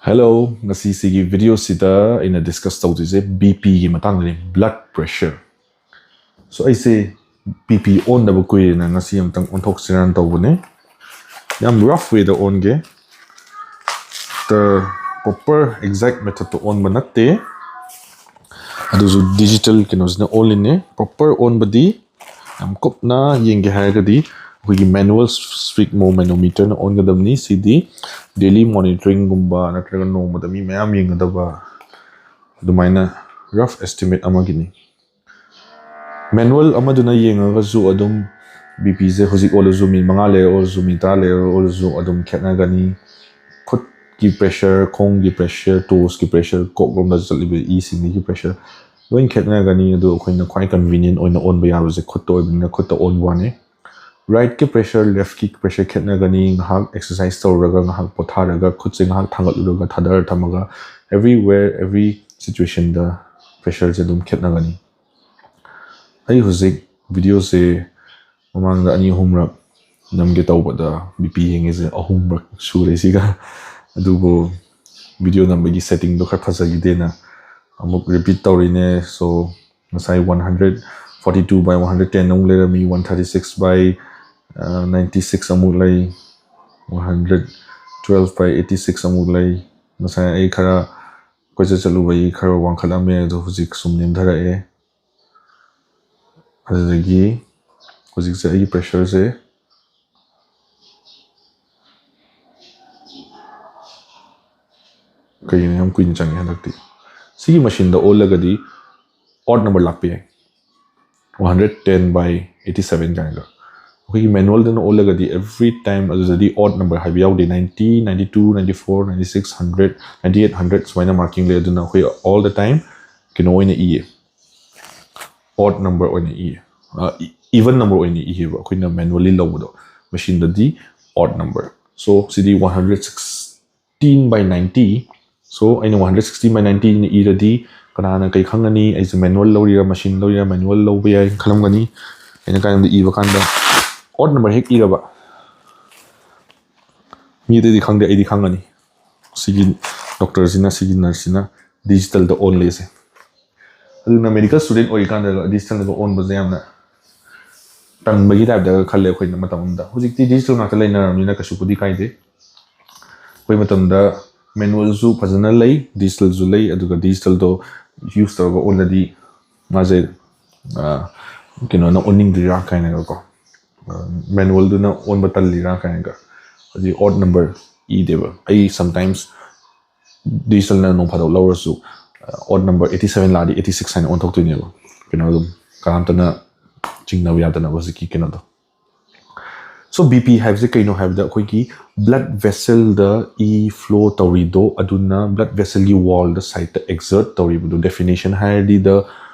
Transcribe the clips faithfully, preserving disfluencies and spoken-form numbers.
Hello, ꯉꯁꯤꯁꯤꯒꯤ ꯚꯤꯗꯤꯑꯣꯁꯤꯗ ꯑꯩꯅ discuss ꯇꯧꯗꯣꯏꯁꯦ B ꯄꯤꯒꯤ ꯃꯇꯥꯡꯗꯅꯤ, blood pressure꯫ So ꯑꯩꯁꯦ ꯕꯤ ꯄꯤ ꯑꯣꯟꯗꯕ ꯀꯨꯏꯔꯦꯅ ꯉꯁꯤ ꯑꯝꯇꯪ ꯑꯣꯟꯊꯣꯛꯁꯤꯔꯅ ꯇꯧꯕꯅꯦ꯫ ꯌꯥꯝ ꯔꯐ ꯋꯦꯗ ꯑꯣꯟꯒꯦ꯫ ꯄ꯭ꯔꯣꯄꯔ ꯑꯦꯛꯖꯦꯛ ꯃꯦꯊꯠꯇ ꯑꯣꯟꯕ ꯅꯠꯇꯦ, ꯑꯗꯨꯁꯨ ꯗꯤꯖꯤꯇꯦꯜ ꯀꯩꯅꯣꯁꯤꯅ ꯑꯣꯜꯂꯤꯅꯦ꯫ ꯄ꯭ꯔꯣꯄꯔ ꯑꯣꯟꯕꯗꯤ ꯌꯥꯝ ꯀꯨꯞꯅ ꯌꯦꯡꯒꯦ ꯍꯥꯏꯔꯒꯗꯤ ꯑꯩꯈꯣꯏꯒꯤ ꯃꯦꯅꯨꯋꯦꯜ ꯁ꯭ꯐꯤꯒꯃꯣꯃꯦꯅꯣꯃꯤꯇꯔꯅ ꯑꯣꯟꯒꯗꯕꯅꯤ꯫ ꯁꯤꯗꯤ ꯗꯦꯂꯤ ꯃꯣꯅꯤꯇꯔꯤꯡꯒꯨꯝꯕ ꯅꯠꯇ꯭ꯔꯒ ꯅꯣꯡꯃꯗ ꯃꯤ ꯃꯌꯥꯝ ꯌꯦꯡꯒꯗꯕ ꯑꯗꯨꯃꯥꯏꯅ ꯔꯐ ꯑꯦꯁꯇꯤꯃꯦꯠ ꯑꯃꯒꯤꯅꯤ꯫ ꯃꯦꯅꯨꯋꯦꯜ ꯑꯃꯗꯨꯅ ꯌꯦꯡꯉꯒꯁꯨ ꯑꯗꯨꯝ ꯕꯤ ꯄꯤꯁꯦ ꯍꯧꯖꯤꯛ ꯑꯣꯜꯂꯁꯨ, ꯃꯤ ꯃꯉꯥ ꯂꯩꯔ ꯑꯣꯜꯂꯁꯨ, ꯃꯤ ꯇꯔꯥ ꯂꯩꯔ ꯑꯣꯜꯂꯁꯨ ꯑꯗꯨꯝ ꯈꯦꯠꯅꯒꯅꯤ꯫ ꯈꯨꯠꯀꯤ ꯄ꯭ꯔꯦꯁꯔ, ꯈꯣꯡꯒꯤ ꯄ꯭ꯔꯦꯁꯔ, ꯇꯣꯁꯀꯤ ꯄ꯭ꯔꯦꯁꯔ, ꯀꯣꯛꯂꯣꯝꯗ ꯆꯠꯂꯤꯕ ꯏꯁꯤꯡꯗꯒꯤ ꯄ꯭ꯔꯦꯁꯔ ꯂꯣꯏ ꯈꯦꯠꯅꯒꯅꯤ꯫ ꯑꯗꯨ ꯑꯩꯈꯣꯏꯅ ꯈ꯭ꯋꯥꯏ ꯀꯟꯚꯤꯅꯤꯌꯦꯟ ꯑꯣꯏꯅ ꯑꯣꯟꯕ ꯌꯥꯕꯁꯦ ꯈꯨꯠꯇ ꯑꯣꯏꯕꯅꯤꯅ ꯈꯨꯠꯇ ꯑꯣꯟꯕ ꯋꯥꯅꯤ꯫ ꯔꯥꯏꯠꯀꯤ ꯄ꯭ꯔꯦꯁꯔ, ꯂꯦꯐꯀꯤ ꯄ꯭ꯔꯦꯁꯔ ꯈꯦꯠꯅꯒꯅꯤ꯫ ꯉꯥꯏꯍꯥꯛ ꯑꯦꯛꯁꯔꯁꯥꯏꯁ ꯇꯧꯔꯒ, ꯉꯥꯏꯍꯥꯛ ꯄꯣꯊꯥꯔꯒ, ꯈꯨꯠꯁꯦ ꯉꯥꯏꯍꯥꯛ ꯊꯥꯡꯒꯠꯂꯨꯔꯒ ꯊꯥꯗꯔ ꯊꯝꯃꯒ, everywhere, every situationꯗ ꯄ꯭ꯔꯦꯁꯔꯁꯦ ꯑꯗꯨꯝ ꯈꯦꯠꯅꯒꯅꯤ꯫ ꯑꯩ ꯍꯧꯖꯤꯛ ꯚꯤꯗꯤꯑꯣꯁꯦ ꯃꯃꯥꯡꯗ ꯑꯅꯤ ꯑꯍꯨꯝꯔꯛ ꯅꯝꯒꯦ ꯇꯧꯕꯗ ꯕꯤ ꯄꯤ ꯌꯦꯡꯉꯤꯁꯦ ꯑꯍꯨꯝꯔꯛ ꯁꯨꯔꯦ ꯁꯤꯒ꯫ ꯑꯗꯨꯕꯨ ꯚꯤꯗꯤꯑꯣ ꯅꯝꯕꯒꯤ ꯁꯦꯠꯇꯤꯡꯗꯣ ꯈꯔ ꯐꯖꯈꯤꯗꯦꯅ ꯑꯃꯨꯛ ꯔꯤꯄꯤꯠ ꯇꯧꯔꯤꯅꯦ꯫ So ꯉꯁꯥꯏ one hundred forty two by one hundred ten ꯑꯃꯨꯛ ꯂꯩꯔꯝꯃꯤ, one thirty six by ninety six ꯑꯃꯨꯛ ꯂꯩ, one hundred twelve by eighty six ꯑꯃꯨꯛ ꯂꯩ꯫ ꯉꯁꯥꯏ ꯑꯩ ꯈꯔ ꯀꯣꯏꯆꯠ ꯆꯠꯂꯨꯕꯒꯤ ꯈꯔ ꯋꯥꯡꯈꯠꯂꯝꯃꯦ, ꯑꯗꯣ ꯍꯧꯖꯤꯛ ꯁꯨꯝ ꯅꯦꯝꯊꯔꯛꯑꯦ꯫ ꯑꯗꯨꯗꯒꯤ ꯍꯧꯖꯤꯛꯁꯦ ꯑꯩꯒꯤ ꯄ꯭ꯔꯦꯁꯔꯁꯦ ꯀꯩꯒꯤꯅꯣ ꯌꯥꯝ ꯀꯨꯏꯅ ꯆꯪꯉꯦ ꯍꯟꯗꯛꯇꯤ꯫ ꯁꯤꯒꯤ ꯃꯁꯤꯟꯗ ꯑꯣꯜꯂꯒꯗꯤ ꯑꯣꯗ ꯅꯝꯕꯔ ꯂꯥꯛꯄ ꯌꯥꯏ, one hundred ten by eighty seven ꯀꯥꯏꯅꯒ꯫ ꯑꯩꯈꯣꯏꯒꯤ ꯃꯦꯅꯨꯋꯦꯜꯗꯅ ꯑꯣꯜꯂꯒꯗꯤ every time ꯑꯗꯨꯗꯗꯤ ꯑꯣꯗ ꯅꯝꯕꯔ ꯍꯥꯏꯕ ꯌꯥꯎꯗꯦ꯫ Ninety, ninety two, ninety four, ninety six, hundred, ninety eight, hundred ꯁꯨꯃꯥꯏꯅ ꯃꯥꯔꯀꯤꯡ ꯂꯩ꯫ ꯑꯗꯨꯅ ꯑꯩꯈꯣꯏ all the time ꯀꯩꯅꯣ ꯑꯣꯏꯅ ꯏꯌꯦ, ꯑꯣꯗ ꯅꯝꯕꯔ ꯑꯣꯏꯅ ꯏꯌꯦ, ꯏꯚꯟ ꯅꯝꯕꯔ ꯑꯣꯏꯅ ꯏꯌꯦꯕ ꯑꯩꯈꯣꯏꯅ ꯃꯦꯅꯨꯋꯦꯜꯂꯤ ꯂꯧꯕꯗꯣ꯫ ꯃꯦꯁꯤꯟꯗꯗꯤ ꯑꯣꯗ number. So CD one hundred sixteen by ninety꯫ So ꯑꯩꯅ one hundred sixteen by ninety ꯅ ꯏꯔꯗꯤ ꯀꯅꯥꯅ ꯀꯩ ꯈꯪꯒꯅꯤ? ꯑꯩꯁꯦ ꯃꯦꯅꯨꯋꯦꯜ ꯂꯧꯔꯤꯔꯥ ꯃꯦꯁꯤꯟ ꯂꯧꯔꯤꯔꯥ? ꯃꯦꯅꯨꯋꯦꯜ ꯂꯧꯕ ꯌꯥꯏ ꯈꯜꯂꯝꯒꯅꯤ꯫ ꯑꯩꯅ ꯀꯥꯏꯗ ꯏꯕ ꯀꯥꯟꯗ ꯑꯣꯗ ꯅꯝꯕꯔ ꯍꯦꯛ ꯏꯔꯕ, ꯃꯤ ꯑꯇꯩꯗꯤ ꯈꯪꯗꯦ, ꯑꯩꯗꯤ ꯈꯪꯒꯅꯤ꯫ ꯁꯤꯒꯤ ꯗꯣꯛꯇꯔꯁꯤꯅ, ꯁꯤꯒꯤ ꯅꯔꯁꯁꯤꯅ ꯗꯤꯖꯤꯇꯦꯜꯗ ꯑꯣꯜꯂꯤꯁꯦ꯫ ꯑꯗꯨꯅ ꯃꯦꯗꯤꯀꯦꯜ ꯁ꯭ꯇꯨꯗꯦꯟ ꯑꯣꯏꯔꯤꯀꯥꯟꯗ ꯗꯤꯖꯤꯇꯦꯜꯗꯒ ꯑꯣꯟꯕꯁꯦ ꯌꯥꯝꯅ ꯇꯟꯕꯒꯤ ꯇꯥꯏꯞꯇꯒ ꯈꯜꯂꯦ ꯑꯩꯈꯣꯏꯅ ꯃꯇꯝ ꯑꯃꯗ꯫ ꯍꯧꯖꯤꯛꯇꯤ ꯗꯤꯖꯤꯇꯦꯜ ꯉꯥꯛꯇ ꯂꯩꯅꯔꯕꯅꯤꯅ ꯀꯩꯁꯨꯕꯨꯗꯤ ꯀꯥꯏꯗꯦ꯫ ꯑꯩꯈꯣꯏ ꯃꯇꯝꯗ ꯃꯦꯅꯨꯋꯦꯜꯁꯨ ꯐꯖꯅ ꯂꯩ, ꯗꯤꯖꯤꯇꯦꯜꯁꯨ ꯂꯩ, ꯑꯗꯨꯒ ꯗꯤꯖꯤꯇꯦꯜꯗꯣ ꯌꯨꯁ ꯇꯧꯔꯒ ꯑꯣꯜꯂꯗꯤ ꯃꯥꯁꯦ ꯀꯩꯅꯣꯅ ꯑꯣꯟꯅꯤꯡꯗ꯭ꯔꯤꯔꯥ ꯀꯥꯏꯅꯒꯀꯣ, ꯃꯦꯅꯨꯋꯦꯜꯗꯨꯅ ꯑꯣꯟꯕ ꯇꯜꯂꯤꯔꯥ ꯀꯥꯏꯅꯒ꯫ ꯍꯧꯖꯤꯛ ꯑꯣꯗ ꯅꯝꯕꯔ ꯏꯗꯦꯕ꯫ ꯑꯩ ꯁꯝꯇꯥꯏꯝꯁ ꯗꯤꯖꯤꯇꯦꯜꯅ ꯅꯣꯡ ꯐꯥꯗꯣꯛ ꯂꯧꯔꯁꯨ, ꯑꯣꯗ ꯅꯝꯕꯔ eighty seven ꯂꯥꯛꯑꯗꯤ eighty six ꯍꯥꯏꯅ ꯑꯣꯟꯊꯣꯛꯇꯣꯏꯅꯦꯕ꯫ ꯀꯩꯅꯣ ꯑꯗꯨꯝ ꯀꯅꯥꯝꯇꯅ ꯆꯤꯡꯅꯕ ꯌꯥꯗꯅꯕ ꯍꯧꯖꯤꯛꯀꯤ ꯀꯩꯅꯣꯗꯣ꯫ ꯁꯣ ꯕꯤ ꯄꯤ ꯍꯥꯏꯕꯁꯦ ꯀꯩꯅꯣ ꯍꯥꯏꯕꯗ ꯑꯩꯈꯣꯏꯒꯤ ꯕ꯭ꯂꯗ ꯚꯦꯁꯦꯜꯗ ꯏ ꯐ꯭ꯂꯣ ꯇꯧꯔꯤꯗꯣ, ꯑꯗꯨꯅ ꯕ꯭ꯂꯗ ꯚꯦꯁꯦꯜꯒꯤ ꯋꯥꯜꯗ ꯁꯥꯏꯠꯇ ꯑꯦꯛꯖꯔꯠ ꯇꯧꯔꯤꯕꯗꯣ꯫ ꯗꯦꯐꯤꯅꯦꯁꯟ ꯍꯥꯏꯔꯗꯤ the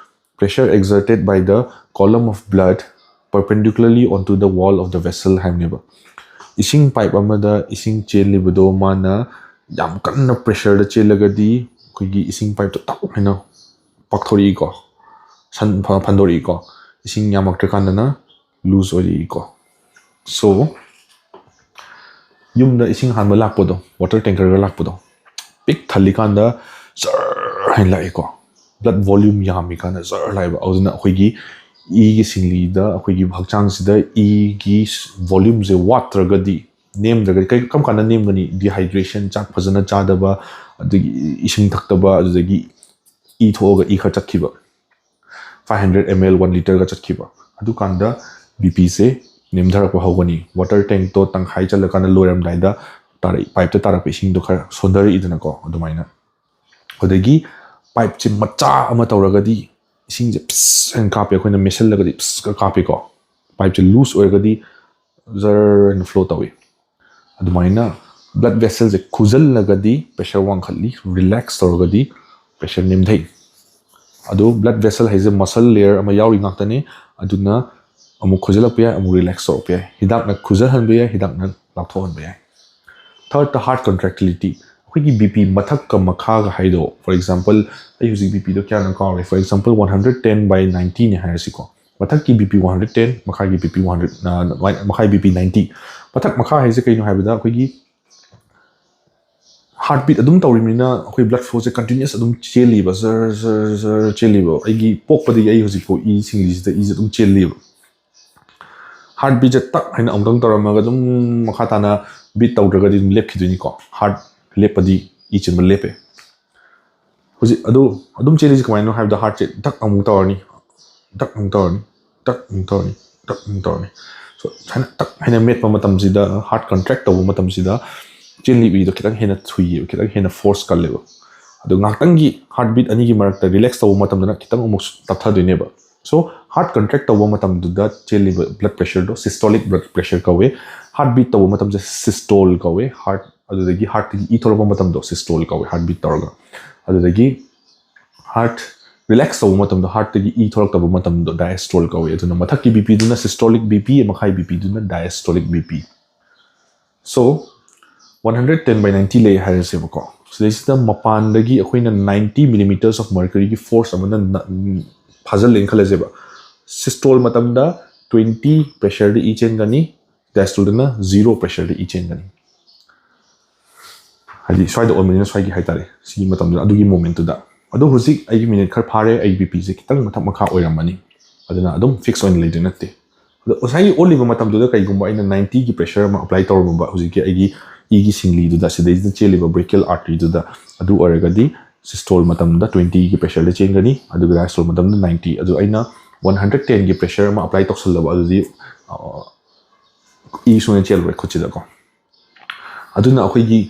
pressure exerted by the column of blood perpendicularly onto the wall of the vessel ꯍꯥꯏꯕꯅꯦꯕ꯫ ꯏꯁꯤꯡ ꯄꯥꯏꯞ ꯑꯃꯗ ꯏꯁꯤꯡ ꯆꯦꯜꯂꯤꯕꯗꯣ ꯃꯥꯅ ꯌꯥꯝ ꯀꯟꯅ ꯄ꯭ꯔꯦꯁꯔꯗ ꯆꯦꯜꯂꯒꯗꯤ ꯑꯩꯈꯣꯏꯒꯤ ꯏꯁꯤꯡ ꯄꯥꯏꯞꯇꯣ ꯇꯞ ꯍꯥꯏꯅ ꯄꯥꯛꯊꯣꯔꯛꯏꯀꯣ, ꯁꯟ ꯐ- ꯐꯟꯗꯣꯔꯛꯏꯀꯣ꯫ ꯏꯁꯤꯡ ꯌꯥꯝꯃꯛꯇ꯭ꯔꯀꯥꯟꯗꯅ ꯂꯨꯖ ꯑꯣꯏꯔꯛꯏꯀꯣ꯫ ꯁꯣ ꯌꯨꯝꯗ ꯏꯁꯤꯡ ꯍꯥꯟꯕ ꯂꯥꯛꯄꯗꯣ, ꯋꯥꯇꯔ ꯇꯦꯡꯀꯔꯒ ꯂꯥꯛꯄꯗꯣ, ꯄꯤꯛ ꯊꯜꯂꯤꯀꯥꯟꯗ ꯖꯔ ꯍꯥꯏꯅ ꯂꯥꯛꯑꯦꯀꯣ꯫ ꯕ꯭ꯂꯗ ꯚꯣꯂ꯭ꯌꯨꯝ ꯌꯥꯝꯃꯤꯀꯥꯟꯗ ꯖꯔ ꯂꯥꯛꯑꯦꯕ꯫ ꯑꯗꯨꯅ ꯑꯩꯈꯣꯏꯒꯤ ꯏꯒꯤ ꯁꯤꯡꯂꯤꯗ, ꯑꯩꯈꯣꯏꯒꯤ ꯍꯛꯆꯥꯡꯁꯤꯗ ꯏꯒꯤ ꯚꯣꯂ꯭ꯌꯨꯝꯁꯦ ꯋꯥꯠꯇ꯭ꯔꯒꯗꯤ, ꯅꯦꯝꯗ꯭ꯔꯒꯗꯤ, ꯀꯩ ꯀꯔꯝ ꯀꯥꯟꯗ ꯅꯦꯝꯒꯅꯤ? ꯗꯤꯍꯥꯏꯗ꯭ꯔꯦꯁꯟ, ꯆꯥꯛ ꯐꯖꯅ ꯆꯥꯗꯕ, ꯑꯗꯒꯤ ꯏꯁꯤꯡ ꯊꯛꯇꯕ, ꯑꯗꯨꯗꯒꯤ ꯏ ꯊꯣꯛꯑꯒ ꯏ ꯈꯔ ꯆꯠꯈꯤꯕ, five hundred ml, one literꯒ ꯆꯠꯈꯤꯕ, ꯑꯗꯨꯀꯥꯟꯗ ꯕꯤ ꯄꯤꯁꯦ ꯅꯦꯝꯊꯔꯛꯄ ꯍꯧꯒꯅꯤ꯫ ꯋꯥꯇꯔ ꯇꯦꯡꯛꯇꯣ ꯇꯪꯈꯥꯏ ꯆꯜꯂꯀꯥꯟꯗ ꯂꯣꯏꯔꯝꯗꯥꯏꯗ ꯇꯥꯔꯛ ꯄꯥꯏꯞꯇ ꯇꯥꯔꯛꯄ ꯏꯁꯤꯡꯗꯣ ꯈꯔ ꯁꯣꯟꯊꯔꯛꯏꯗꯅꯀꯣ꯫ ꯑꯗꯨꯃꯥꯏꯅ ꯑꯗꯒꯤ ꯄꯥꯏꯞꯁꯦ ꯃꯆꯥ ꯑꯃ ꯇꯧꯔꯒꯗꯤ ꯏꯁꯤꯡꯁꯦ ꯄꯤꯁ ꯍꯥꯏꯅ ꯀꯥꯞꯄꯦ, ꯑꯩꯈꯣꯏꯅ ꯃꯦꯠꯁꯤꯜꯂꯒꯗꯤ ꯄꯤꯁꯀ ꯀꯥꯞꯄꯦꯀꯣ꯫ ꯄꯥꯏꯞꯁꯦ ꯂꯨꯖ ꯑꯣꯏꯔꯒꯗꯤ ꯖꯔ ꯍꯥꯏꯅ ꯐ꯭ꯂꯣ ꯇꯧꯏ꯫ ꯑꯗꯨꯃꯥꯏꯅ ꯕ꯭ꯂꯗ ꯚꯦꯁꯦꯜꯁꯦ ꯈꯨꯖꯜꯂꯒꯗꯤ ꯄ꯭ꯔꯦꯁꯔ ꯋꯥꯡꯈꯠꯂꯤ, ꯔꯤꯂꯦꯛꯁ ꯇꯧꯔꯒꯗꯤ ꯄ꯭ꯔꯦꯁꯔ ꯅꯦꯝꯊꯩ꯫ ꯑꯗꯣ ꯕ꯭ꯂꯗ ꯚꯦꯁꯦꯜ ꯍꯥꯏꯁꯦ ꯃꯁꯜ ꯂꯦꯌꯔ ꯑꯃ ꯌꯥꯎꯔꯤ ꯉꯥꯛꯇꯅꯤ꯫ ꯑꯗꯨꯅ ꯑꯃꯨꯛ ꯈꯨꯖꯜꯂꯛꯄ ꯌꯥꯏ, ꯑꯃꯨꯛ ꯔꯤꯂꯦꯛꯁ ꯇꯧꯔꯛꯄ ꯌꯥꯏ꯫ ꯍꯤꯗꯥꯛꯅ ꯈꯨꯖꯜꯍꯟꯕ ꯌꯥꯏ, ꯍꯤꯗꯥꯛꯅ ꯂꯥꯞꯊꯣꯛꯍꯟꯕ ꯌꯥꯏ꯫ ꯊꯥꯔꯠꯇ ꯍꯥꯔꯠ ꯀꯟꯇ꯭ꯔꯦꯛꯇꯤꯂꯤꯇꯤ꯫ ꯑꯩꯈꯣꯏꯒꯤ ꯕꯤ ꯄꯤ ꯃꯊꯛꯀ ꯃꯈꯥꯒ ꯍꯥꯏꯗꯣ, ꯐꯣꯔ ꯑꯦꯛꯖꯥꯝꯄꯜ, ꯑꯩ ꯍꯧꯖꯤꯛ ꯕꯤ ꯄꯤꯗꯣ ꯀꯌꯥꯅꯣ ꯀꯥꯎꯔꯦ, four example one hundred ten by ninetyꯅꯦ ꯍꯥꯏꯔꯁꯤꯀꯣ꯫ ꯃꯊꯛꯀꯤ B P one hundred ten, ꯃꯈꯥꯒꯤ ꯕꯤ ꯄꯤ one hundred, ꯃꯈꯥꯏ ꯕꯤ ꯄꯤ ninety꯫ ꯃꯊꯛ ꯃꯈꯥ ꯍꯥꯏꯁꯦ ꯀꯩꯅꯣ ꯍꯥꯏꯕꯗ ꯑꯩꯈꯣꯏꯒꯤ ꯍꯥꯔꯠ ꯕꯤꯠ ꯑꯗꯨꯝ ꯇꯧꯔꯤꯕꯅꯤꯅ ꯑꯩꯈꯣꯏ ꯕ꯭ꯂꯠ ꯐ꯭ꯂꯣꯁꯦ ꯀꯟꯇꯤꯅ꯭ꯌꯨꯁ ꯑꯗꯨꯝ ꯆꯦꯜꯂꯤꯕ, ꯖꯔ ꯖꯔ ꯖꯔ ꯆꯦꯜꯂꯤꯕ꯫ ꯑꯩꯒꯤ ꯄꯣꯛꯄꯗꯒꯤ ꯑꯩ ꯍꯧꯖꯤꯛꯐꯥꯎ ꯏ ꯁꯤꯡꯂꯤꯁꯤꯗ ꯏꯁꯦ ꯑꯗꯨꯝ ꯆꯦꯜꯂꯤꯕ꯫ ꯍꯥꯔꯠ ꯕꯤꯠꯁꯦ ꯇꯛ ꯍꯥꯏꯅ ꯑꯃꯨꯛꯇꯪ ꯇꯧꯔꯝꯃꯒ ꯑꯗꯨꯝ ꯃꯈꯥ ꯇꯥꯅ ꯕꯤꯠ ꯇꯧꯗ꯭ꯔꯒꯗꯤ ꯑꯗꯨꯝ ꯂꯦꯞꯈꯤꯗꯣꯏꯅꯤꯀꯣ꯫ ꯍꯥꯔꯠ ꯂꯦꯞꯄꯗꯤ ꯏ ꯆꯦꯟꯕ ꯂꯦꯞꯄꯦ꯫ ꯍꯧꯖꯤꯛ ꯑꯗꯨ ꯑꯗꯨꯝ ꯆꯦꯜꯂꯤꯁꯦ ꯀꯃꯥꯏꯅꯣ ꯍꯥꯏꯕꯗ, ꯍꯥꯔꯠꯁꯦ ꯇꯛ ꯑꯃꯨꯛ ꯇꯧꯔꯅꯤ, ꯇꯛ ꯑꯃꯨꯛ ꯇꯧꯔꯅꯤ, ꯇꯛ ꯑꯃꯨꯛ ꯇꯧꯔꯅꯤ, ꯇꯛ ꯑꯃꯨꯛ ꯇꯧꯔꯅꯤ꯫ So ꯁꯨꯃꯥꯏꯅ ꯇꯛ ꯍꯥꯏꯅ ꯃꯦꯠꯄ ꯃꯇꯝꯁꯤꯗ, ꯍꯥꯔꯠ ꯀꯟꯇ꯭ꯔꯦꯛ ꯇꯧꯕ ꯃꯇꯝꯁꯤꯗ ꯆꯦꯜꯂꯤꯕ ꯏꯗꯣ ꯈꯤꯇꯪ ꯍꯦꯟꯅ ꯊꯨꯏꯌꯦꯕ, ꯈꯤꯇꯪ ꯍꯦꯟꯅ ꯐꯣꯔꯁ ꯀꯜꯂꯦꯕ꯫ ꯑꯗꯣ ꯉꯥꯏꯍꯥꯛꯇꯪꯒꯤ ꯍꯥꯔꯠ ꯕꯤꯠ ꯑꯅꯤꯒꯤ ꯃꯔꯛꯇ ꯔꯤꯂꯦꯛꯁ ꯇꯧꯕ ꯃꯇꯝꯗꯅ ꯈꯤꯇꯪ ꯑꯃꯨꯛ ꯇꯞꯊꯗꯣꯏꯅꯦꯕ꯫ So ꯍꯥꯔꯠ ꯀꯟꯇ꯭ꯔꯦꯛ ꯇꯧꯕ ꯃꯇꯝꯗꯨꯗ ꯆꯦꯜꯂꯤꯕ ꯕ꯭ꯂꯠ ꯄ꯭ꯔꯦꯁꯔꯗꯣ ꯁꯤꯁꯇꯣꯂꯤꯛ ꯕ꯭ꯂꯠ ꯄ꯭ꯔꯦꯁꯔ ꯀꯧꯋꯦ꯫ ꯍꯥꯔꯠ ꯕꯤꯠ ꯇꯧꯕ ꯃꯇꯝꯁꯦ ꯁꯤꯁꯇꯣꯜ ꯀꯧꯋꯦ꯫ ꯍꯥꯔꯠ ꯑꯗꯨꯗꯒꯤ ꯍꯥꯔꯠꯇꯒꯤ ꯏ ꯊꯣꯛꯂꯛꯄ ꯃꯇꯝꯗꯣ ꯁꯤꯁꯇꯣꯜ ꯀꯧꯋꯦ, ꯍꯥꯔꯠ ꯕꯤꯠ ꯇꯧꯔꯒ꯫ ꯑꯗꯨꯗꯒꯤ ꯍꯥꯔꯠ ꯔꯤꯂꯦꯛꯁ ꯇꯧꯕ ꯃꯇꯝꯗꯣ ꯍꯥꯔꯠꯇꯒꯤ ꯏ ꯊꯣꯛꯂꯛꯇꯕ ꯃꯇꯝꯗꯣ ꯗꯥꯏꯑꯦꯁꯇꯣꯜ ꯀꯧꯋꯦ꯫ ꯑꯗꯨꯅ ꯃꯊꯛꯀꯤ ꯕꯤ ꯄꯤꯗꯨꯅ ꯁꯤꯁꯇꯣꯂꯤꯛ ꯕꯤ ꯄꯤ, ꯃꯈꯥꯒꯤ ꯕꯤ ꯄꯤꯗꯨꯅ diastolic B P. So one hundred ten by ninety ꯂꯩ ꯍꯥꯏꯔꯁꯦꯕꯀꯣ꯫ ꯁꯤꯗꯩꯁꯤꯗ ꯃꯄꯥꯟꯗꯒꯤ ꯑꯩꯈꯣꯏꯅ ninety millimeters of mercuryꯒꯤ ꯐꯣꯔꯁ ꯑꯃꯅ ꯅ- ꯐꯥꯖꯤꯜꯂꯦꯅ ꯈꯜꯂꯁꯦꯕ꯫ ꯁꯤꯁꯇꯣꯜ ꯃꯇꯝꯗ twenty ꯄ꯭ꯔꯦꯁꯔꯗ ꯏ ꯆꯦꯟꯒꯅꯤ, ꯗꯥꯏꯑꯦꯁꯇꯣꯜꯗꯅ ꯖꯤꯔꯣ ꯄ꯭ꯔꯦꯁꯔꯗ ꯏ ꯆꯦꯟꯒꯅꯤ꯫ ꯍꯥꯏꯗꯤ ꯁ꯭ꯋꯥꯏꯗ ꯑꯣꯟꯕꯅꯤꯅ ꯁ꯭ꯋꯥꯏꯒꯤ ꯍꯥꯏꯇꯥꯔꯦ, ꯁꯤꯒꯤ ꯃꯇꯝꯗ, ꯑꯗꯨꯒꯤ ꯃꯣꯃꯦꯟꯠꯇꯨꯗ꯫ ꯑꯗꯣ ꯍꯧꯖꯤꯛ ꯑꯩꯒꯤ ꯃꯤꯅꯤꯠ ꯈꯔ ꯐꯥꯔꯦ, ꯑꯩꯒꯤ ꯕꯤ ꯄꯤꯁꯦ ꯈꯤꯇꯪ ꯃꯊꯛ ꯃꯈꯥ ꯑꯣꯏꯔꯝꯃꯅꯤ, ꯑꯗꯨꯅ ꯑꯗꯨꯝ ꯐꯤꯛꯁ ꯑꯣꯏꯅ ꯂꯩꯗꯣꯏ ꯅꯠꯇꯦ꯫ ꯑꯗꯣ ꯉꯁꯥꯏꯒꯤ ꯑꯣꯜꯂꯤꯕ ꯃꯇꯝꯗꯨꯗ ꯀꯩꯒꯨꯝꯕ ꯑꯩꯅ ninety ꯒꯤ ꯄ꯭ꯔꯦꯁꯔ ꯑꯃ ꯑꯦꯄ꯭ꯂꯥꯏ ꯇꯧꯔꯝꯃꯕ ꯍꯧꯖꯤꯛꯀꯤ ꯑꯩꯒꯤ ꯏꯒꯤ ꯁꯤꯡꯂꯤꯗꯨꯗ, ꯁꯤꯗꯩꯁꯤꯗ ꯆꯦꯜꯂꯤꯕ brachial arteryꯗꯨꯗ, ꯑꯗꯨ ꯑꯣꯏꯔꯒꯗꯤ ꯁꯤꯁꯇꯣꯜ ꯃꯇꯝꯗ twenty ꯒꯤ ꯄ꯭ꯔꯦꯁꯔꯗ ꯆꯦꯟꯒꯅꯤ, ꯑꯗꯨꯒ ꯗꯥꯏꯑꯦꯁꯇꯣꯜ ꯃꯇꯝꯗ ninety꯫ ꯑꯗꯨ ꯑꯩꯅ one hundred ten ꯒꯤ ꯄ꯭ꯔꯦꯁꯔ ꯑꯃ ꯑꯦꯄ꯭ꯂꯥꯏ ꯇꯧꯁꯜꯂꯕ, ꯑꯗꯨꯗꯤ ꯑ, ꯏ ꯁꯨꯡꯆꯦꯟ ꯆꯦꯜꯂꯔꯣꯏ ꯈꯨꯠꯁꯤꯗꯀꯣ꯫ ꯑꯗꯨꯅ ꯑꯩꯈꯣꯏꯒꯤ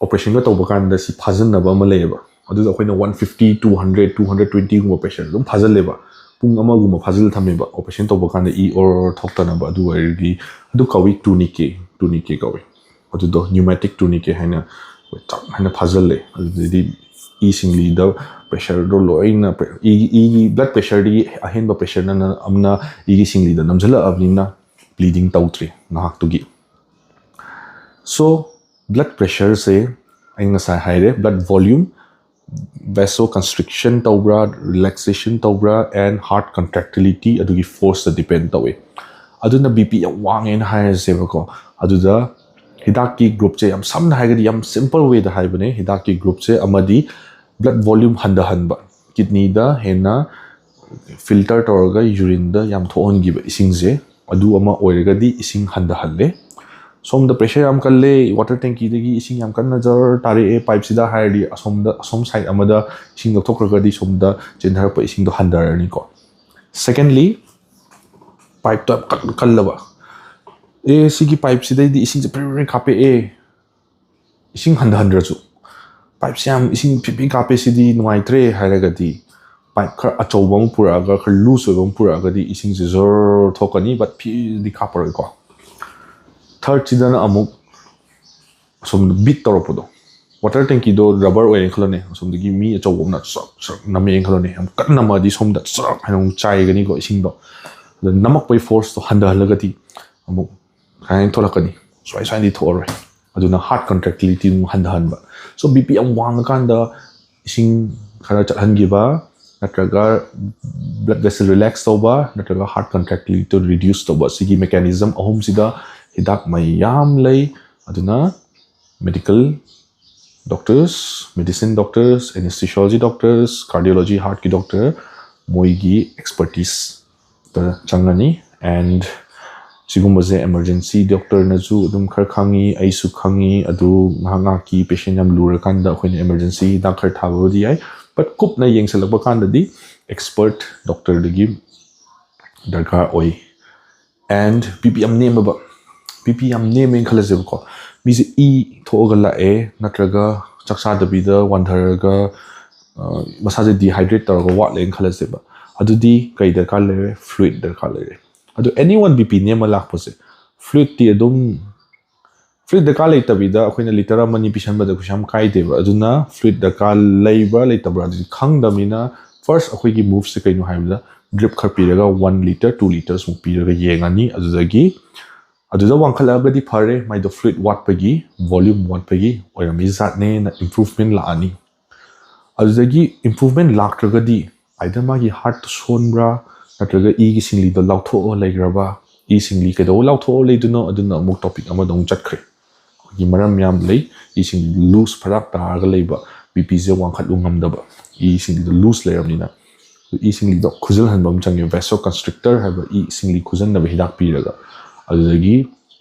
ꯑꯣꯄꯔꯦꯁꯟꯒ ꯇꯧꯕ ꯀꯥꯟꯗ ꯁꯤ ꯐꯥꯖꯤꯟꯅꯕ ꯑꯃ ꯂꯩꯌꯦꯕ꯫ ꯑꯗꯨꯗ ꯑꯩꯈꯣꯏꯅ one fifty, two hundred, two hundred twenty ꯒꯨꯝꯕ ꯄ꯭ꯔꯦꯁꯔ ꯑꯗꯨꯝ ꯐꯥꯖꯤꯜꯂꯦꯕ꯫ ꯄꯨꯡ ꯑꯃꯒꯨꯝꯕ ꯐꯥꯖꯤꯜꯂ ꯊꯝꯃꯦꯕ, ꯑꯣꯄꯔꯦꯁꯟ ꯇꯧꯕ ꯀꯥꯟꯗ ꯏ ꯑꯣꯔ ꯊꯣꯛꯇꯅꯕ꯫ ꯑꯗꯨ ꯑꯣꯏꯔꯗꯤ ꯑꯗꯨ ꯀꯧꯏ tourniquet, tourniquet ꯀꯧꯏ꯫ ꯑꯗꯨꯗꯣ pneumatic tourniquet ꯍꯥꯏꯅ ꯆꯞ ꯍꯥꯏꯅ ꯐꯥꯖꯤꯜꯂꯦ꯫ ꯑꯗꯨꯗꯩꯗꯤ ꯏ ꯁꯤꯡꯂꯤꯗ ꯄ꯭ꯔꯦꯁꯔꯗꯣ ꯂꯣꯏꯅ, ꯏꯒꯤ, ꯏꯒꯤ ꯕ꯭ꯂꯠ ꯄ꯭ꯔꯦꯁꯔꯗꯒꯤ ꯑꯍꯦꯟꯕ ꯄ꯭ꯔꯦꯁꯔꯅ ꯑꯃꯅ ꯏꯒꯤ ꯁꯤꯡꯂꯤꯗ ꯅꯝꯁꯤꯜꯂꯛꯑꯕꯅꯤꯅ ꯕ꯭ꯂꯤꯗꯤꯡ ꯇꯧꯗ꯭ꯔꯤ ꯉꯥꯏꯍꯥꯛꯇꯨꯒꯤ꯫ So blood pressureꯁꯦ ꯑꯩ ꯉꯁꯥꯏ ꯍꯥꯏꯔꯦ, blood volume, vasoconstriction ꯇꯧꯕ꯭ꯔꯥ, relaxation ꯇꯧꯕ꯭ꯔꯥ, and heart contractility, ꯑꯗꯨꯒꯤ ꯐꯣꯔꯁꯇ ꯗꯤꯄꯦꯟ ꯇꯧꯋꯦ꯫ ꯑꯗꯨꯅ ꯕꯤ ꯄꯤ ꯌꯥꯝ ꯋꯥꯡꯉꯦꯅ ꯍꯥꯏꯔꯁꯦꯕꯀꯣ, ꯑꯗꯨꯗ ꯍꯤꯗꯥꯛꯀꯤ ꯒ꯭ꯔꯨꯞꯁꯦ ꯌꯥꯝ ꯁꯝꯅ ꯍꯥꯏꯔꯒꯗꯤ, ꯌꯥꯝ ꯁꯤꯝꯄꯜ ꯋꯦꯗ ꯍꯥꯏꯕꯅꯦ, ꯍꯤꯗꯥꯛꯀꯤ ꯒ꯭ꯔꯨꯞꯁꯦ ꯑꯃꯗꯤ ꯕ꯭ꯂꯠ ꯚꯣꯂ꯭ꯌꯨꯝ ꯍꯟꯊꯍꯟꯕ, ꯀꯤꯗꯅꯤꯗ ꯍꯦꯟꯅ ꯐꯤꯜꯇꯔ ꯇꯧꯔꯒ ꯌꯨꯔꯤꯟꯗ ꯌꯥꯝ ꯊꯣꯛꯍꯟꯈꯤꯕ ꯏꯁꯤꯡꯁꯦ, ꯑꯗꯨ ꯑꯃ ꯑꯣꯏꯔꯒꯗꯤ ꯏꯁꯤꯡ ꯍꯟꯊꯍꯜꯂꯦ꯫ ꯁꯣꯝꯗ ꯄ꯭ꯔꯦꯁꯔ ꯌꯥꯝ ꯀꯜꯂꯦ, ꯋꯥꯇꯔ ꯇꯦꯡꯀꯤꯗꯒꯤ ꯏꯁꯤꯡ ꯌꯥꯝ ꯀꯟꯅ ꯖꯔ ꯇꯥꯔꯛꯑꯦ ꯄꯥꯏꯞꯁꯤꯗ ꯍꯥꯏꯔꯗꯤ, ꯑꯁꯣꯝꯗ, ꯑꯁꯣꯝ ꯁꯥꯏꯠ ꯑꯃꯗ ꯏꯁꯤꯡ ꯂꯧꯊꯣꯛꯈ꯭ꯔꯒꯗꯤ ꯁꯣꯝꯗ ꯆꯦꯟꯊꯔꯛꯄ ꯏꯁꯤꯡꯗꯣ ꯍꯟꯊꯔꯅꯤꯀꯣ꯫ ꯁꯦꯀꯦꯟꯂꯤ, ꯄꯥꯏꯞꯇꯣ ꯌꯥꯝ ꯀꯟ-, ꯀꯜꯂꯕ, ꯑꯦ, ꯁꯤꯒꯤ ꯄꯥꯏꯞꯁꯤꯗꯩꯗꯤ ꯏꯁꯤꯡꯁꯦ ꯄ꯭ꯔꯤ ꯄ꯭ꯔꯤ ꯀꯥꯞꯄꯛꯑꯦ, ꯏꯁꯤꯡ ꯍꯟꯊꯍꯟꯗ꯭ꯔꯁꯨ, ꯄꯥꯏꯞꯁꯦ ꯌꯥꯝ ꯏꯁꯤꯡ ꯐꯤꯐꯤ ꯀꯥꯞꯄꯦ, ꯁꯤꯗꯤ ꯅꯨꯡꯉꯥꯏꯇ꯭ꯔꯦ ꯍꯥꯏꯔꯒꯗꯤ, ꯄꯥꯏꯞ ꯈꯔ ꯑꯆꯧꯕ ꯑꯃ ꯄꯨꯔꯛꯑꯒ, ꯈꯔ ꯂꯨꯖ ꯑꯣꯏꯕ ꯑꯃ ꯄꯨꯔꯛꯑꯒꯗꯤ ꯏꯁꯤꯡꯁꯦ ꯖꯣꯔ ꯊꯣꯛꯀꯅꯤ, ꯕꯠ ꯐꯤꯗꯤ ꯀꯥꯞꯄꯔꯣꯏꯀꯣ꯫ ꯊꯥꯔꯠꯁꯤꯗꯅ ꯑꯃꯨꯛ ꯑꯁꯣꯝꯗ ꯕꯤꯠ ꯇꯧꯔꯛꯄꯗꯣ, ꯋꯥꯇꯔ ꯇꯦꯡꯀꯤꯗꯣ ꯔꯕꯔ ꯑꯣꯏꯔꯦꯅ ꯈꯜꯂꯣꯅꯦ, ꯑꯁꯣꯝꯗꯒꯤ ꯃꯤ ꯑꯆꯧꯕ ꯑꯃꯅ ꯆ꯭ꯔꯛ ꯆ꯭ꯔꯛ ꯅꯝꯃꯛꯑꯦꯅ ꯈꯜꯂꯣꯅꯦ, ꯌꯥꯝ ꯀꯟꯅ ꯅꯝꯃꯛꯑꯗꯤ ꯁꯣꯝꯗ ꯆ꯭ꯔꯛ ꯍꯥꯏꯅ ꯑꯃꯨꯛ ꯆꯥꯏꯒꯅꯤꯀꯣ ꯏꯁꯤꯡꯗꯣ꯫ ꯑꯗ ꯅꯝꯃꯛꯄꯒꯤ ꯐꯣꯔꯁꯇꯣ ꯍꯟꯊꯍꯜꯂꯒꯗꯤ ꯑꯃꯨꯛ ꯁꯨꯃꯥꯏꯅ ꯊꯣꯛꯂꯛꯀꯅꯤ, ꯁꯨꯃꯥꯏ ꯁꯨꯃꯥꯏꯅꯗꯤ ꯊꯣꯛꯑꯔꯣꯏ꯫ ꯑꯗꯨꯅ ꯍꯥꯔꯠ ꯀꯟꯇ꯭ꯔꯦꯛꯇꯤꯂꯤꯇꯤ ꯑꯃꯨꯛ ꯍꯟꯊꯍꯟꯕ꯫ ꯁꯣ ꯕꯤ ꯄꯤ ꯌꯥꯝ ꯋꯥꯡꯉꯀꯥꯟꯗ ꯏꯁꯤꯡ ꯈꯔ ꯆꯠꯍꯟꯈꯤꯕ, ꯅꯠꯇ꯭ꯔꯒ ꯕ꯭ꯂꯠ ꯚꯦꯁꯦꯜ ꯔꯤꯂꯦꯛꯁ ꯇꯧꯕ, ꯅꯠꯇ꯭ꯔꯒ ꯍꯥꯔꯠ ꯀꯟꯇ꯭ꯔꯦꯛꯇꯤꯂꯤꯇꯤ ꯔꯤꯗ꯭ꯌꯨꯁ ꯇꯧꯕ, ꯁꯤꯒꯤ ꯃꯦꯀꯥꯅꯤꯖꯝ ꯑꯍꯨꯝꯁꯤꯗ ꯍꯤꯗꯥꯛ ꯃꯌꯥꯝ ꯂꯩ꯫ ꯑꯗꯨꯅ medical doctors, medicine doctors, anaesthesiology doctors, cardiology ꯍꯥꯔꯠꯀꯤ ꯗꯣꯛꯇꯔ, ꯃꯣꯏꯒꯤ ꯑꯦꯛꯁꯄꯔꯇꯤꯁꯇ ꯆꯪꯉꯅꯤ꯫ ꯑꯦꯟ ꯁꯤꯒꯨꯝꯕꯁꯦ ꯏꯃꯔꯖꯦꯟꯁꯤ ꯗꯣꯛꯇꯔꯅꯁꯨ ꯑꯗꯨꯝ ꯈꯔ ꯈꯪꯉꯤ, ꯑꯩꯁꯨ ꯈꯪꯉꯤ꯫ ꯑꯗꯨ ꯉꯥꯏꯍꯥꯛ ꯉꯥꯏꯍꯥꯛꯀꯤ ꯄꯦꯁꯦꯟ ꯌꯥꯝ ꯂꯨꯔꯀꯥꯟꯗ ꯑꯩꯈꯣꯏꯅ ꯏꯃꯔꯖꯦꯟꯁꯤ ꯍꯤꯗꯥꯛ ꯈꯔ ꯊꯥꯕꯕꯨꯗꯤ ꯌꯥꯏ, ꯕꯠ ꯀꯨꯞꯅ ꯌꯦꯡꯁꯤꯜꯂꯛꯄ ꯀꯥꯟꯗꯗꯤ ꯑꯦꯛꯁꯄꯔꯠ ꯗꯣꯛꯇꯔꯗꯒꯤ ꯗꯔꯀꯥꯔ ꯑꯣꯏ꯫ ꯑꯦꯟ ꯕꯤ ꯄꯤ ꯌꯥꯝ ꯅꯦꯝꯃꯕ, ꯕꯤ ꯄꯤ ꯌꯥꯝ ꯅꯦꯝꯃꯦꯅ ꯈꯜꯂꯁꯦꯕꯀꯣ, ꯃꯤꯁꯦ ꯏ ꯊꯣꯛꯑꯒ ꯂꯥꯛꯑꯦ, ꯅꯠꯇ꯭ꯔꯒ ꯆꯥꯛ ꯆꯥꯗꯕꯤꯗ ꯋꯥꯟꯊꯔꯒ, ꯑ, ꯃꯁꯥꯁꯦ ꯗꯤꯍꯥꯏꯗ꯭ꯔꯦꯠ ꯇꯧꯔꯒ ꯋꯥꯠꯂꯦꯅ ꯈꯜꯂꯁꯦꯕ, ꯑꯗꯨꯗꯤ ꯀꯩ ꯗꯔꯀꯥꯔ ꯂꯩꯔꯦ? ꯐ꯭ꯂꯨꯏꯗ ꯗꯔꯀꯥꯔ ꯂꯩꯔꯦ꯫ ꯑꯗꯣ ꯑꯦꯅꯤ ꯋꯥꯟ ꯕꯤ ꯄꯤ ꯅꯦꯝꯃ ꯂꯥꯛꯄꯁꯦ, ꯐ꯭ꯂꯨꯏꯗꯇꯤ ꯑꯗꯨꯝ, ꯐ꯭ꯂꯨꯏꯗ ꯗꯔꯀꯥꯔ ꯂꯩꯇꯕꯤꯗ ꯑꯩꯈꯣꯏꯅ ꯂꯤꯇꯔ ꯑꯃꯅꯤ ꯄꯤꯁꯟꯕꯗ ꯀꯩꯁꯨ ꯌꯥꯝ ꯀꯥꯏꯗꯦꯕ꯫ ꯑꯗꯨꯅ ꯐ꯭ꯂꯨꯏꯗ ꯗꯔꯀꯥꯔ ꯂꯩꯕ꯭ꯔꯥ ꯂꯩꯇꯕ꯭ꯔꯥ ꯑꯗꯨꯗꯤ ꯈꯪꯗꯕꯅꯤꯅ, ꯐꯥꯔꯁ ꯑꯩꯈꯣꯏꯒꯤ ꯃꯨꯚꯁꯦ ꯀꯩꯅꯣ ꯍꯥꯏꯕꯗ, ꯗ꯭ꯔꯤꯞ ꯈꯔ ꯄꯤꯔꯒ ꯋꯥꯟ ꯂꯤꯇꯔ, ꯇꯨ ꯂꯤꯇꯔꯁꯃꯨꯛ ꯄꯤꯔꯒ ꯌꯦꯡꯉꯅꯤ꯫ ꯑꯗꯨꯗꯒꯤ ꯑꯗꯨꯗ ꯋꯥꯡꯈꯠꯂꯛꯑꯒꯗꯤ ꯐꯔꯦ, ꯃꯥꯏꯗꯣ ꯐ꯭ꯂꯨꯏꯗ ꯋꯥꯠꯄꯒꯤ, ꯚꯣꯂ꯭ꯌꯨꯝ ꯋꯥꯠꯄꯒꯤ ꯑꯣꯏꯔꯝꯃꯤ ꯖꯥꯠꯅꯦꯅ ꯏꯝꯄ꯭ꯔꯨꯚꯃꯦꯟ ꯂꯥꯛꯑꯅꯤ꯫ ꯑꯗꯨꯗꯒꯤ ꯏꯝꯄ꯭ꯔꯨꯚꯃꯦꯟ ꯂꯥꯛꯇ꯭ꯔꯒꯗꯤ, ꯑꯥꯏꯗꯔ ꯃꯥꯒꯤ ꯍꯥꯔꯠꯇꯣ ꯁꯣꯟꯕ꯭ꯔꯥ, ꯅꯠꯇ꯭ꯔꯒ ꯏꯒꯤ ꯁꯤꯡꯂꯤꯗꯣ ꯂꯥꯎꯊꯣꯛꯑ ꯂꯩꯈ꯭ꯔꯕ, ꯏ ꯁꯤꯡꯂꯤ ꯀꯩꯗꯧꯕ ꯂꯥꯎꯊꯣꯛꯑ ꯂꯩꯗꯣꯏꯅꯣ, ꯑꯗꯨꯅ ꯑꯃꯨꯛ ꯇꯣꯄꯤꯛ ꯑꯃꯗ ꯑꯃꯨꯛ ꯆꯠꯈ꯭ꯔꯦ꯫ ꯃꯔꯝ ꯌꯥꯝ ꯂꯩ꯫ ꯏꯁꯤꯡ ꯂꯨꯖ ꯐꯔꯥꯛ ꯇꯥꯔꯒ ꯂꯩꯕ, ꯕꯤ ꯄꯤꯁꯦ ꯋꯥꯡꯈꯠꯂꯨ ꯉꯝꯗꯕ, ꯏꯁꯤꯡꯗꯣ ꯂꯨꯖ ꯂꯩꯔꯕꯅꯤꯅ꯫ ꯏꯁꯤꯡꯗꯣ ꯈꯨꯖꯤꯜꯍꯟꯕ ꯑꯃ ꯆꯪꯉꯦ, ꯚꯦꯁꯣ ꯀꯟꯁꯇ꯭ꯔꯤꯛꯇꯔ ꯍꯥꯏꯕ ꯏꯁꯤꯡꯂꯤ ꯈꯨꯖꯤꯟꯅꯕ ꯍꯤꯗꯥꯛ ꯄꯤꯔꯒ, ꯑꯗꯨꯗꯒꯤ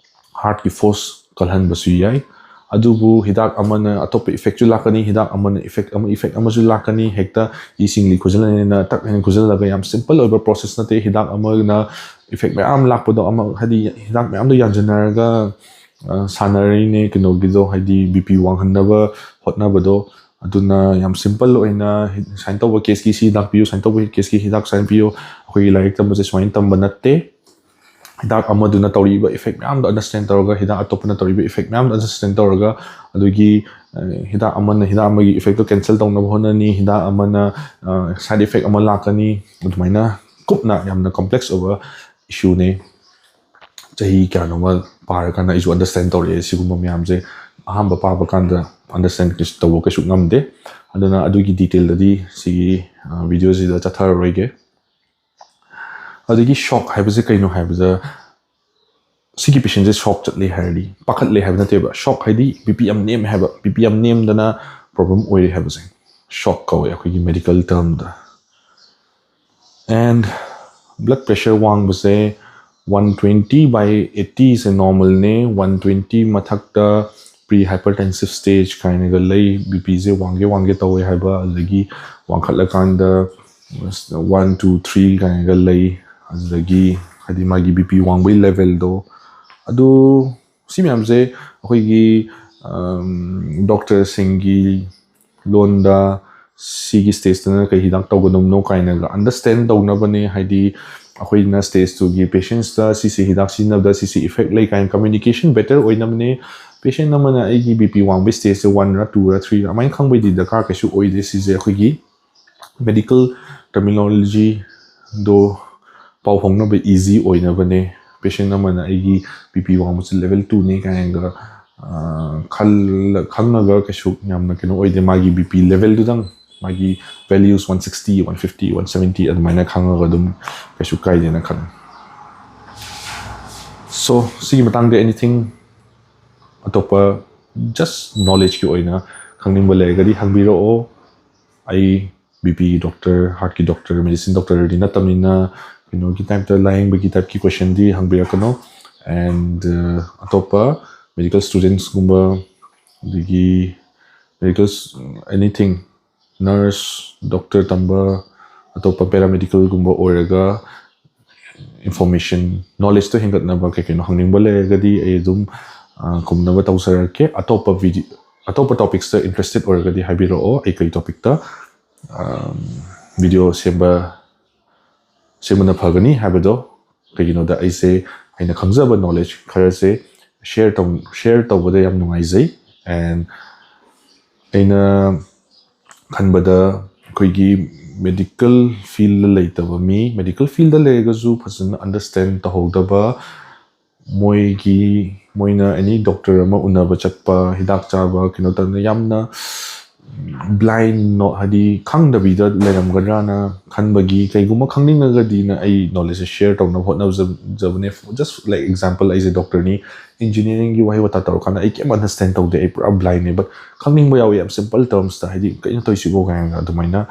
ꯍꯥꯔꯠꯀꯤ ꯐꯣꯔꯁ ꯀꯜꯍꯟꯕꯁꯨ ꯌꯥꯏ꯫ ꯑꯗꯨꯕꯨ ꯍꯤꯗꯥꯛ ꯑꯃꯅ ꯑꯇꯣꯞꯄ ꯏꯐꯦꯛꯁꯨ ꯂꯥꯛꯀꯅꯤ, ꯍꯤꯗꯥꯛ ꯑꯃꯅ ꯏꯐꯦꯛ ꯑꯃ, ꯏꯐꯦꯛ ꯑꯃꯁꯨ ꯂꯥꯛꯀꯅꯤ꯫ ꯍꯦꯛꯇ ꯏꯁꯤꯡꯂꯤ ꯈꯨꯖꯤꯜꯂꯅꯤꯅ ꯇꯛ ꯍꯥꯏꯅ ꯈꯨꯖꯤꯜꯂꯒ, ꯌꯥꯝ ꯁꯤꯝꯄꯜ ꯑꯣꯏꯕ ꯄ꯭ꯔꯣꯁꯦꯁ ꯅꯠꯇꯦ꯫ ꯍꯤꯗꯥꯛ ꯑꯃꯅ ꯏꯐꯦꯛ ꯃꯌꯥꯝ ꯂꯥꯛꯄꯗꯣ, ꯑꯃ ꯍꯥꯏꯗꯤ ꯍꯤꯗꯥꯛ ꯃꯌꯥꯝꯗꯣ ꯌꯥꯟꯁꯤꯟꯅꯔꯒ ꯑ, ꯁꯥꯟꯅꯔꯤꯅꯦ ꯀꯩꯅꯣꯒꯤꯗꯣ, ꯍꯥꯏꯗꯤ ꯕꯤ ꯄꯤ ꯋꯥꯡꯍꯟꯅꯕ ꯍꯣꯠꯅꯕꯗꯣ꯫ ꯑꯗꯨꯅ ꯌꯥꯝ ꯁꯤꯝꯄꯜ ꯑꯣꯏꯅ ꯍꯤ-, ꯁꯨꯃꯥꯏꯅ ꯇꯧꯕ ꯀꯦꯁꯀꯤ ꯁꯤ ꯍꯤꯗꯥꯛ ꯄꯤꯌꯨ, ꯁꯨꯃꯥꯏꯅ ꯇꯧꯕ ꯀꯦꯁꯀꯤ ꯍꯤꯗꯥꯛ ꯁꯨꯃꯥꯏꯅ ꯄꯤꯌꯨ, ꯑꯩꯈꯣꯏꯒꯤ ꯂꯥꯏꯔꯤꯛ ꯇꯝꯕꯁꯦ ꯁꯨꯃꯥꯏꯅ ꯇꯝꯕ ꯅꯠꯇꯦ꯫ ꯍꯤꯗꯥꯛ ꯑꯃꯗꯨꯅ ꯇꯧꯔꯤꯕ ꯏꯐꯦꯛ ꯃꯌꯥꯝꯗꯣ ꯑꯟꯗꯔꯁꯇꯦꯟ ꯇꯧꯔꯒ, ꯍꯤꯗꯥꯛ ꯑꯇꯣꯞꯄꯅ ꯇꯧꯔꯤꯕ ꯏꯐꯦꯛ ꯃꯌꯥꯝꯗꯣ ꯑꯟꯗꯔꯁꯇꯦꯟ ꯇꯧꯔꯒ, ꯑꯗꯨꯒꯤ, ꯑ, ꯍꯤꯗꯥꯛ ꯑꯃꯅ ꯍꯤꯗꯥꯛ ꯑꯃꯒꯤ ꯏꯐꯦꯛꯇꯣ ꯀꯦꯟꯁꯦꯜ ꯇꯧꯅꯕ ꯍꯣꯠꯅꯅꯤ, ꯍꯤꯗꯥꯛ ꯑꯃꯅ, ꯑ, ꯁꯥꯏꯠ ꯏꯐꯦꯛ ꯑꯃ ꯂꯥꯛꯀꯅꯤ꯫ ꯑꯗꯨꯃꯥꯏꯅ ꯀꯨꯞꯅ ꯌꯥꯝꯅ ꯀꯝꯄ꯭ꯂꯦꯛꯁ ꯑꯣꯏꯕ ꯏꯁꯨꯅꯦ꯫ ꯆꯍꯤ ꯀꯌꯥꯅꯣꯃ ꯄꯥꯔꯀꯥꯟꯗ ꯑꯩꯁꯨ ꯑꯟꯗꯔꯁꯇꯦꯟ ꯇꯧꯔꯛꯑꯦ ꯁꯤꯒꯨꯝꯕ ꯃꯌꯥꯝꯁꯦ꯫ ꯑꯍꯥꯟꯕ ꯄꯥꯕ ꯀꯥꯟꯗ ꯑꯟꯗꯔꯁꯇꯦꯟ ꯇꯧꯕ ꯀꯩꯁꯨ ꯉꯝꯗꯦ꯫ ꯑꯗꯨꯅ ꯑꯗꯨꯒꯤ ꯗꯤꯇꯦꯜꯗꯗꯤ ꯁꯤꯒꯤ, ꯑ, ꯚꯤꯗꯤꯑꯣꯁꯤꯗ ꯆꯠꯊꯔꯔꯣꯏꯒꯦ꯫ ꯑꯗꯒꯤ ꯁꯣꯛ ꯍꯥꯏꯕꯁꯦ ꯀꯩꯅꯣ ꯍꯥꯏꯕꯗ, ꯁꯤꯒꯤ ꯄꯦꯁꯦꯟꯁꯦ ꯁꯣꯛ ꯆꯠꯂꯦ ꯍꯥꯏꯔꯗꯤ ꯄꯥꯈꯠꯂꯦ ꯍꯥꯏꯕ ꯅꯠꯇꯦꯕ꯫ ꯁꯣꯛ ꯍꯥꯏꯗꯤ ꯕꯤ ꯄꯤ ꯌꯥꯝ ꯅꯦꯝꯃꯦ ꯍꯥꯏꯕ, ꯕꯤ ꯄꯤ ꯌꯥꯝ ꯅꯦꯝꯗꯅ ꯄ꯭ꯔꯣꯕ꯭ꯂꯦꯝ ꯑꯣꯏꯔꯦ ꯍꯥꯏꯕꯁꯦ ꯁꯣꯛ ꯀꯧꯋꯦ ꯑꯩꯈꯣꯏꯒꯤ ꯃꯦꯗꯤꯀꯦꯜ ꯇꯔꯝꯗ꯫ ꯑꯦꯟ ꯕ꯭ꯂꯠ ꯄ꯭ꯔꯦꯁꯔ ꯋꯥꯡꯕꯁꯦ ꯋꯥꯟ ꯇ꯭ꯋꯦꯟꯇꯤ ꯕꯥꯏ ꯑꯩꯠꯇꯤꯁꯦ ꯅꯣꯔꯃꯦꯜꯅꯦ꯫ ꯋꯥꯟ ꯇ꯭ꯋꯦꯟꯇꯤ ꯃꯊꯛꯇ ꯄ꯭ꯔꯤ ꯍꯥꯏꯄꯔꯇꯦꯟꯁꯤꯞ ꯁ꯭ꯇꯦꯖ ꯀꯥꯏꯅꯒ ꯂꯩ, ꯕꯤ ꯄꯤꯁꯦ ꯋꯥꯡꯒꯦ ꯋꯥꯡꯒꯦ ꯇꯧꯋꯦ ꯍꯥꯏꯕ, ꯑꯗꯨꯗꯒꯤ ꯋꯥꯡꯈꯠꯂꯀꯥꯟꯗ ꯋꯥꯟ ꯇꯨ ꯊ꯭ꯔꯤ ꯀꯥꯏꯅꯒ ꯂꯩ꯫ ꯑꯗꯨꯗꯒꯤ ꯍꯥꯏꯗꯤ ꯃꯥꯒꯤ ꯕꯤ ꯄꯤ ꯋꯥꯡꯕꯒꯤ ꯂꯦꯚꯦꯜꯗꯣ꯫ ꯑꯗꯨ ꯁꯤ ꯃꯌꯥꯝꯁꯦ ꯑꯩꯈꯣꯏꯒꯤ, ꯑꯝ, ꯗꯣꯛꯇꯔꯁꯤꯡꯒꯤ ꯂꯣꯟꯗ ꯁꯤꯒꯤ ꯁ꯭ꯇꯦꯖꯇꯅ ꯀꯩ ꯍꯤꯗꯥꯛ ꯇꯧꯒꯗꯕꯅꯣ ꯀꯥꯏꯅꯒ ꯑꯟꯗꯔꯁꯇꯦꯟ ꯇꯧꯅꯕꯅꯦ꯫ ꯍꯥꯏꯗꯤ ꯑꯩꯈꯣꯏꯅ ꯁ꯭ꯇꯦꯖ ꯇꯨꯒꯤ ꯄꯦꯁꯦꯟꯁꯇ ꯁꯤꯁꯤ ꯍꯤꯗꯥꯛ ꯁꯤꯖꯤꯟꯅꯕꯗ ꯁꯤꯁꯤ ꯏꯐꯦꯛ ꯂꯩ ꯀꯥꯏꯅ ꯀꯝꯃ꯭ꯌꯨꯅꯤꯀꯦꯁꯟ ꯕꯦꯇꯔ ꯑꯣꯏꯅꯕꯅꯦ꯫ ꯄꯦꯁꯦꯟ ꯑꯃꯅ ꯑꯩꯒꯤ ꯕꯤ ꯄꯤ ꯋꯥꯡꯕꯒꯤ ꯁ꯭ꯇꯦꯖꯁꯦ ꯋꯥꯟꯔ, ꯇꯨꯔ, ꯊ꯭ꯔꯤꯔ ꯑꯗꯨꯃꯥꯏꯅ ꯈꯪꯕꯩꯗꯤ ꯗꯔꯀꯥꯔ ꯀꯩꯁꯨ ꯑꯣꯏꯗꯦ꯫ ꯁꯤꯁꯦ ꯑꯩꯈꯣꯏꯒꯤ ꯃꯦꯗꯤꯀꯦꯜ ꯇꯔꯃꯤꯅꯣꯂꯣꯖꯤꯗꯣ ꯄꯥꯎ ꯐꯥꯎꯅꯕ ꯏꯖꯤ ꯑꯣꯏꯅꯕꯅꯦ꯫ ꯄꯦꯁꯦꯟ ꯑꯃꯅ ꯑꯩꯒꯤ ꯕꯤ ꯄꯤ ꯋꯥꯡꯕꯁꯦ ꯂꯦꯚꯦꯜ ꯇꯨꯅꯦ ꯀꯥꯏꯅꯒ, ꯑ, ꯈꯜꯂ-, ꯈꯪꯉꯒ ꯀꯩꯁꯨ ꯌꯥꯝꯅ ꯀꯩꯅꯣ ꯑꯣꯏꯗꯦ꯫ ꯃꯥꯒꯤ ꯕꯤ ꯄꯤ ꯂꯦꯚꯦꯜꯗꯨꯗꯪ, ꯃꯥꯒꯤ values one sixty, one fifty, one seventy ꯑꯗꯨꯃꯥꯏꯅ ꯈꯪꯉꯒ ꯑꯗꯨꯝ ꯀꯩꯁꯨ ꯀꯥꯏꯗꯦꯅ ꯈꯜꯂꯦ꯫ ꯁꯣ, ꯁꯤꯒꯤ ꯃꯇꯥꯡꯗ ꯑꯦꯅꯤꯊꯤꯡ ꯑꯇꯣꯞꯄ just knowledgeꯀꯤ ꯑꯣꯏꯅ ꯈꯪꯅꯤꯡꯕ ꯂꯩꯔꯒꯗꯤ ꯍꯪꯕꯤꯔꯛꯑꯣ꯫ ꯑꯩ B P doctor, heartꯀꯤ doctor, medicine doctorꯗꯤ ꯅꯠꯇꯕꯅꯤꯅ ꯀꯩꯅꯣꯒꯤ typeꯇ, ꯂꯥꯌꯦꯡꯕꯒꯤ typeꯀꯤ questionꯗꯤ ꯍꯪꯕꯤꯔꯛꯀꯅꯣ꯫ And ꯑꯇꯣꯞꯄ medical studentsꯀꯨꯝꯕ, ꯑꯗꯒꯤ medical anything, nurse, doctor ꯇꯝꯕ, ꯑꯇꯣꯞꯄ paramedicalꯒꯨꯝꯕ ꯑꯣꯏꯔꯒ information, knowledgeꯇꯣ ꯍꯦꯟꯒꯠꯅꯕ ꯀꯩ ꯀꯩꯅꯣ ꯍꯪꯅꯤꯡꯕ ꯂꯩꯔꯒꯗꯤ ꯑꯩ ꯑꯗꯨꯝ ꯈꯨꯝꯅꯕ ꯇꯧꯖꯔꯛꯀꯦ꯫ ꯑꯇꯣꯞꯄ video, ꯑꯇꯣꯞꯄ topicsꯇ interested ꯑꯣꯏꯔꯒꯗꯤ ꯍꯥꯏꯕꯤꯔꯛꯑꯣ, ꯑꯩ ꯀꯔꯤ topicꯇ video ꯁꯦꯝꯕ ꯁꯦꯝꯕꯅ ꯐꯒꯅꯤ ꯍꯥꯏꯕꯗꯣ꯫ ꯀꯩꯒꯤꯅꯣꯗ ꯑꯩꯁꯦ ꯑꯩꯅ ꯈꯪꯖꯕ knowledge ꯈꯔꯁꯦ share ꯇꯧ share ꯇꯧꯕꯗ ꯌꯥꯝ ꯅꯨꯡꯉꯥꯏꯖꯩ꯫ And ꯑꯩꯅ ꯈꯟꯕꯗ ꯑꯩꯈꯣꯏꯒꯤ medical fieldꯗ ꯂꯩꯇꯕ ꯃꯤ, medical fieldꯗ ꯂꯩꯔꯒꯁꯨ ꯐꯖꯅ understand ꯇꯧꯍꯧꯗꯕ, ꯃꯣꯏꯒꯤ ꯃꯣꯏꯅ any doctor ꯑꯃ ꯎꯅꯕ ꯆꯠꯄ, ꯍꯤꯗꯥꯛ ꯆꯥꯕ, ꯀꯩꯅꯣ ꯇꯧꯗꯅ ꯌꯥꯝꯅ blind, ꯍꯥꯏꯗꯤ ꯈꯪꯗꯕꯤꯗ ꯂꯩꯔꯝꯒꯗ꯭ꯔꯥꯅ ꯈꯟꯕꯒꯤ, ꯀꯩꯒꯨꯝꯕ ꯈꯪꯅꯤꯡꯉꯒꯗꯤꯅ ꯑꯩ knowledgeꯁꯦ share ꯇꯧꯅꯕ ꯍꯣꯠꯅꯖꯕꯅꯦ꯫ Just like example, ꯑꯩꯁꯦ doctorꯅꯤ, engineeringꯒꯤ ꯋꯥꯍꯩ ꯋꯥꯇꯥ ꯇꯧꯔꯀꯥꯟꯗ ꯑꯩ ꯀꯩꯝ understand ꯇꯧꯗꯦ, ꯑꯩ ꯄꯨꯔꯥ blindꯅꯦ꯫ But ꯈꯪꯅꯤꯡꯕ ꯌꯥꯎꯋꯤ ꯌꯥꯝ simple termsꯇ, ꯍꯥꯏꯗꯤ ꯀꯩꯅꯣ ꯇꯧꯔꯤꯁꯤꯕꯣ ꯀꯥꯏꯅ꯫ ꯑꯗꯨꯃꯥꯏꯅ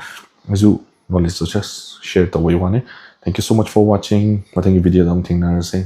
ꯑꯩꯁꯨ knowledgeꯇꯣ just share ꯇꯧꯕꯩ ꯋꯥꯅꯤ꯫ Thank you so much for watching. ꯃꯊꯪꯒꯤ videoꯗ ꯑꯃꯨꯛ ꯊꯦꯡꯅꯔꯁꯦ꯫